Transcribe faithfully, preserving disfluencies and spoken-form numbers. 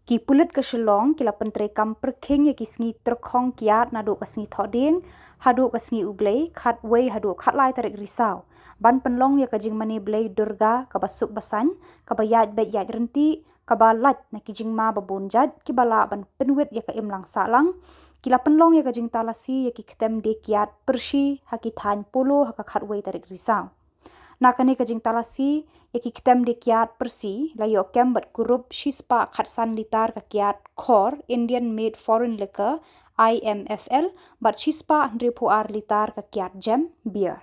Ki Pulit ka Shillong ki la pyntreikam pyrkhing ia ki sngi tyrkhong kiad naduh ka sngi Thohdieng haduh ka sngi U Blei, khatwei haduh khatlai tarik Risaw, ban pynlong ia ka jingmane Blei Durga kaba suk ba sain, kaba iaid beit iaid ryntih, kaba lait na ki jingma ba bun jait kiba lah ban pynwit ia ka imlang sahlang. Ki la pynlong ia ka jingtalasi ia ki ktem die kiad pyrshi ha ki thain polo ha ka khatwei tarik Risaw. Na kane ka jingtalasi ia ki ktem die kiad pyrsi la ioh kem bad kurup shispah khatsan litar ka kiad Khor Indian Made Foreign Liquor, I M F L, bad shispah hynriewphew ar litar ka kiad Jem, Beer.